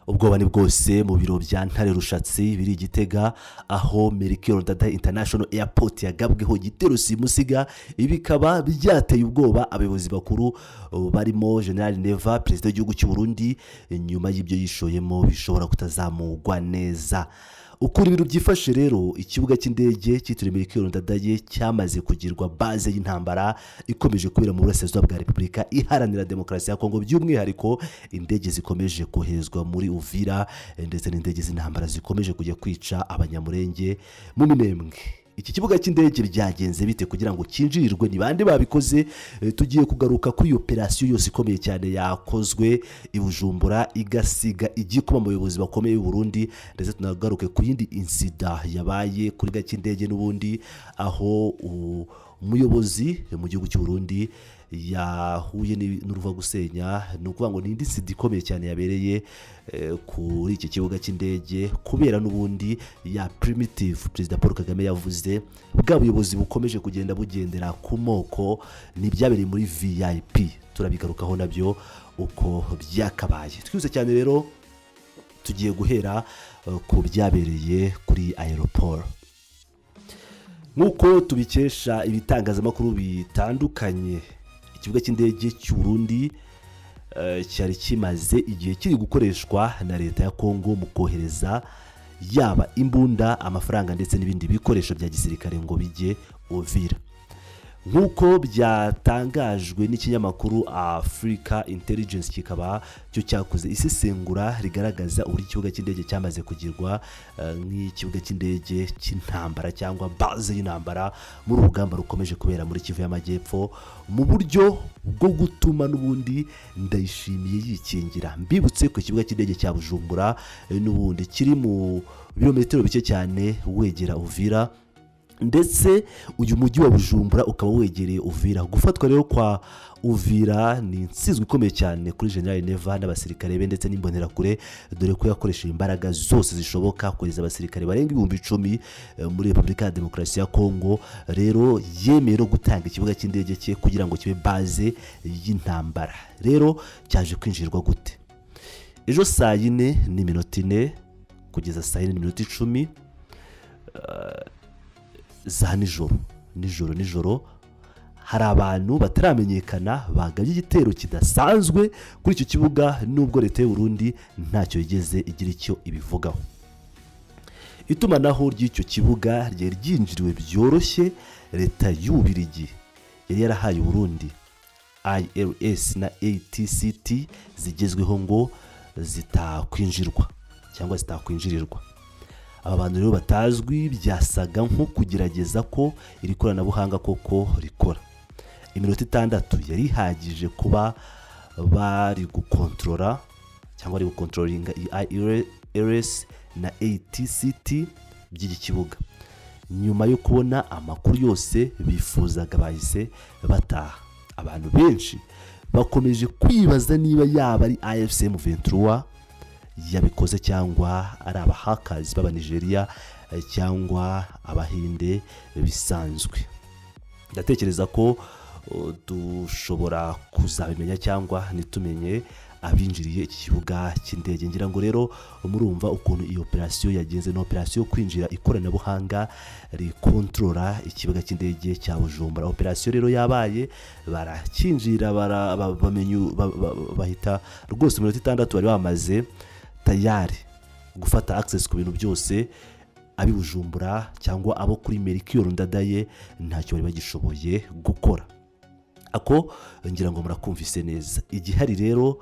Ubwoba ni bwose mu biro bya Ntare Rushatsi biri i Gitega, aho Melchior Ndadaye International Airport yagabweho igitero simusiga. Ibi bikaba byateye ubwoba abayobozi bakuru barimo General Neva, perezida w'igihugu cy'u Burundi, nyuma y'ibyo yishoyemo bishobora kutazamugwa neza. Ukuntu ibintu byifashe rero, ikibuga cy'indege cyitiriwe Melchior Ndadaye cyamaze kugirwa base y'intambara ikomeje kubera mu burasirazuba bwa Repubulika Iharanira Demokarasi ya Kongo, by'umwihariko indege zikomeje koherezwa muri Uvira ndetse n'indege z'intambara zikomeje kujya kwica Abanyamurenge mu Minembwe. Iki kibuga cy'indege byagenze bite kugira ngo cyinjirirwe? Ni bande babikoze? Tugiye kugaruka kuri iyo operasiyo yose ikomeye cyane yakozwe i Bujumbura, igasiga igikuba mu bayobozi bakomeye b'u Burundi, ndetse tunagaruke ku yindi incident yabaye kuri kibuga cy'indege n'ubundi, aho umuyobozi mu gihugu cy'u Burundi yahuye n'uruva gusenya. Ni ukuvuga ngo ni indi incident ikomeye cyane yabereye kuri iki kibuga cy'indege, kubera n'ubundi ya primitive Perezida Paul Kagame yavuze, bwa buyobozi bukomeje kugenda bugendera ku moko. Ni ibyabereye muri VIP, turabigarukaho nabyo uko byakabaye. Twihuse cyane rero, tugiye guhera ku byabereye kuri aéroport. Nk'uko tubikesha ibitangazamakuru bitandukanye, ikibuga cy'indege cy'u Burundi cyari kimaze igihe kiri gukoreshwa na leta ya Kongo mu kohereza yaba imbunda, amafaranga ndetse n'ibindi bikoresho bya gisirikare ngo bijye Uvira. Nk'uko byatangajwe n'ikinyamakuru Africa Intelligence, kikaba cyo cyakoze isesengura rigaragaza uburyo ikibuga cy'indege cyamaze kugirwa nk'ikibuga cy'indege cy'intambara cyangwa base y'intambara muri uru rugamba rukomeje kubera muri Kivu y'Amajyepfo, mu buryo bwo gutuma n'ubundi Ndayishimiye yikingira. Mbibutse ku kibuga cy'indege cya Bujumbura n'ubundi kiri mu birometero bike cyane wegera Uvira, ndetse uyu mujyi wa Bujumbura ukaba wegereye Uvira. Gufatwa rero kwa Uvira ni intsinzwe ikomeye cyane kuri General Neva n'abasirikare be ndetse n'Imbonerakure, dore ko yakoresheje imbaraga zose zishoboka kohereza abasirikare barenga 10,000 muri Repubulika ya Demokarasi ya Kongo. Rero yemeye no gutanga ikibuga cy'indege cye kugira ngo kibe base y'intambara. Rero cyaje kwinjirwa gute? Ejo saa 4:04 kugeza saa 4:10 za nijoro nijoro nijoro, hari abantu bataramenyekana bagabye igitero kidasanzwe kuri icyo kibuga, nubwo leta y'u Burundi ntacyo yigeze igira icyo ibivugaho. Itumanaho ry'icyo kibuga ryari ryinjiriwe byoroshye. Leta y'Ububirigi yari yarahaye Uburundi IRS na ATCT zigezweho ngo zitakwinjirwa cyangwa zitakwinjirirwa. Aba bantu rero batazwi byasaga nko kugerageza ko iri koranabuhanga koko rikora. Iminota 6 yari ihagije kuba bari gukontorora cyangwa bari gukontrolinga IRS na ATCT by'iki kibuga. Nyuma yo kubona amakuru yose bifuzaga, bahise bataha. Abantu benshi bakomeje kwibaza niba yaba ari AFC M23 yabikoze, cyangwa ari abahakazi b'Abanigeriya cyangwa Abahinde bisanzwe. Ndatekereza ko dushobora kuzabimenya cyangwa ntitumenye abinjiriye iki kibuga cy'indege. Ngira ngo rero murumva ukuntu iyi operasiyo yagenze. Ni operasiyo yo kwinjira ikoranabuhanga rikontorora ikibuga cy'indege cya Bujumbura. Operasiyo rero yabaye, barakinjira, bahita rwose mu minota 6 bari bamaze tayari gufata access ku bintu byose. Ab'i Bujumbura cyangwa abo kuri Melchior Ndadaye ntacyo bari bagishoboye gukora. Ako ngira ngo murakumvise neza. Igihari rero,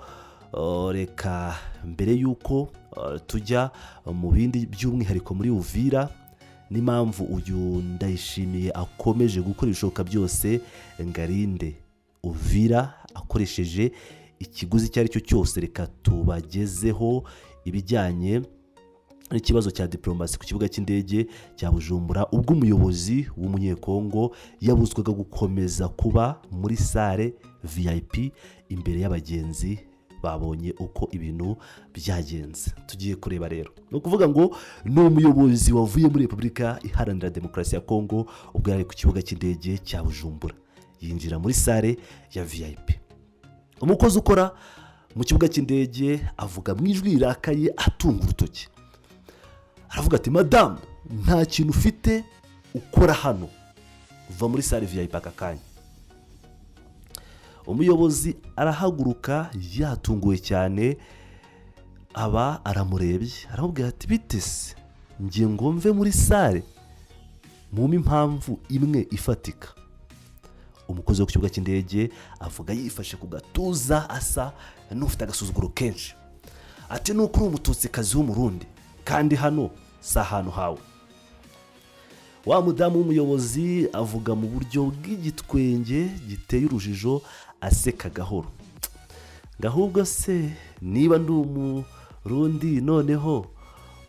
reka mbere y'uko tujya mu bindi, by'umwihariko muri Uvira, n'impamvu uyu Ndayishimiye akomeje gukora ibishoboka byose ngo arinde Uvira akoresheje ikiguzi icyo ari cyo cyose, reka tubagezeho ibijyanye n'ikibazo cya diporomasi ku kibuga cy'indege cya Bujumbura, ubwo umuyobozi w'Umunyekongo yabuzwaga gukomeza kuba muri salle VIP imbere y'abagenzi babonye uko ibintu byagenze. Tugiye kureba rero, ni ukuvuga ngo ni umuyobozi wavuye muri Repubulika Iharanira Demokarasi ya Kongo, ubwo yari ku kibuga cy'indege cya Bujumbura, yinjira muri salle ya VIP. Umukozi ukora Mu kibuga cy'indege avuga mu ijwi rirakaye, atunga urutoki, aravuga ati: "Madamu, nta kintu ufite ukora hano, va muri salle VIP aka kanya." Umuyobozi arahaguruka yatunguwe cyane, aba aramurebye, aramubwira ati: "Bite se? Ngiye ngo mve muri salle? Mumpe impamvu imwe ifatika." Umukozi wo ku kibuga cy'indege avuga yifashe ku gatuza, asa n'ufite agasuzuguro kenshi, ati: "Nuko uri Umututsikazi w'Umurundi, kandi hano si ahantu hawe." Wa mudamu w'umuyobozi avuga mu buryo bw'igitwenge giteye urujijo, aseka gahoro ngo: "Ahubwo se niba ndi Umurundi, noneho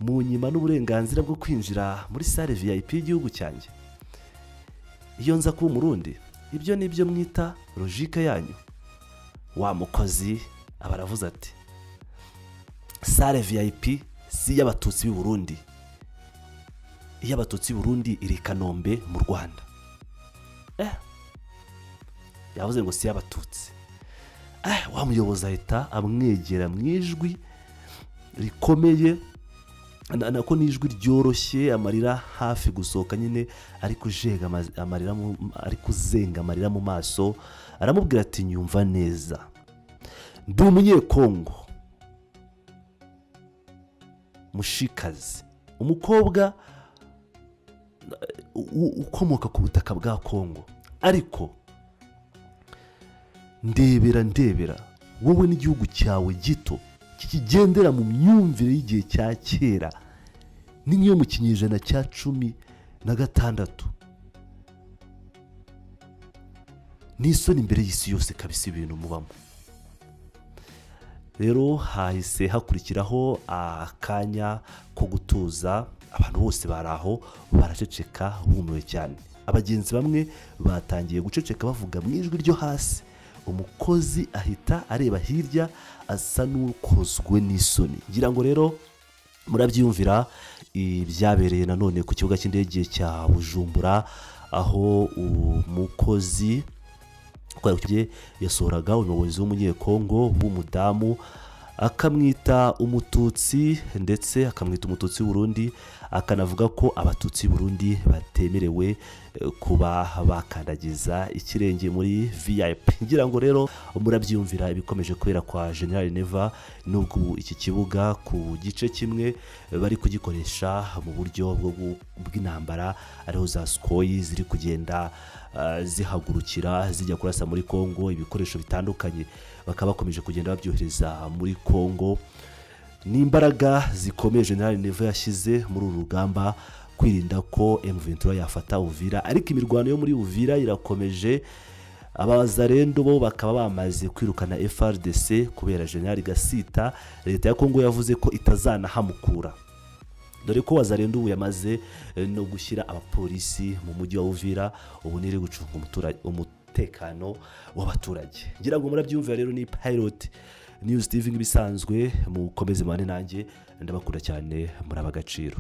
munyima n'uburenganzira bwo kwinjira muri salle VIP y'igihugu cyanjye? Iyo nza kuba Umurundi, ibyo ni byo mwita logique yanyu?" Wa mukozi aba aravuze ati: "Salle VIP si iy'Abatutsi b'i Burundi, iy'Abatutsi b'i Burundi iri i Kanombe mu Rwanda." Yavuze ngo si iy'Abatutsi. Wa muyobozi ahita amwegera mu ijwi rikomeye, nako n'ijwi ryoroshye, amarira hafi gusohoka nyine, ari kujega amarira ari kuzenga amarira mu maso, aramubwira ati: "Nyumva neza, ndi Umunyekongo mushikazi, umukobwa ukomoka ku butaka bwa Kongo, ariko ndebera, ndebera wowe n'igihugu cyawe gito kikigendera mu myumvire y'igihe cya kera, ni nk'iyo mu kinyejana cya 16. Ni isoni imbere y'isi yose kabisa ibintu mubamo." Rero hahise hakurikiraho akanya ko gutuza, abantu bose bari aho baraceceka bumiwe cyane. Abagenzi bamwe batangiye guceceka, bavuga mu ijwi ryo hasi. Umukozi ahita areba hirya, asa n'ukozwe n'isoni. Ngira ngo rero murabyiyumvira ibyabereye nanone ku kibuga cy'indege cya Bujumbura, aho umukozi yasohoraga umuyobozi w'Umunyekongo w'umudamu, akamwita Umututsi, ndetse akamwita Umututsi w'Uburundi, akanavuga ko Abatutsi b'Uburundi batemerewe kuba bakandagiza ikirenge muri VIP. Ngira ngo rero murabyiyumvira ibikomeje kubera kwa General Neva, nubwo ubu iki kibuga ku gice kimwe bari kugikoresha mu buryo bw'intambara, ariho za Sukhoi ziri kugenda zihagurukira zijya kurasa muri Kongo, ibikoresho bitandukanye bakaba bakomeje kugenda babyohereza muri Kongo. Ni imbaraga zikomeye General Neva yashyize muri uru rugamba kwirinda ko M23 yafata Uvira, ariko imirwano yo muri Uvira irakomeje. Abazarendo bo bakaba bamaze kwirukana FARDC kubera General Gasita. Leta ya Kongo yavuze ko itazanahamukura, dore ko Wazarendo ubu yamaze no gushyira abapolisi mu mujyi wa Uvira, ubu niri gucunga umutekano w'abaturage. Ngira ngo murabyumvira. Rero ni Pilot News TV nk'ibisanzwe, mukomeze mubane nanjye, ndabakunda cyane, muri ab'agaciro.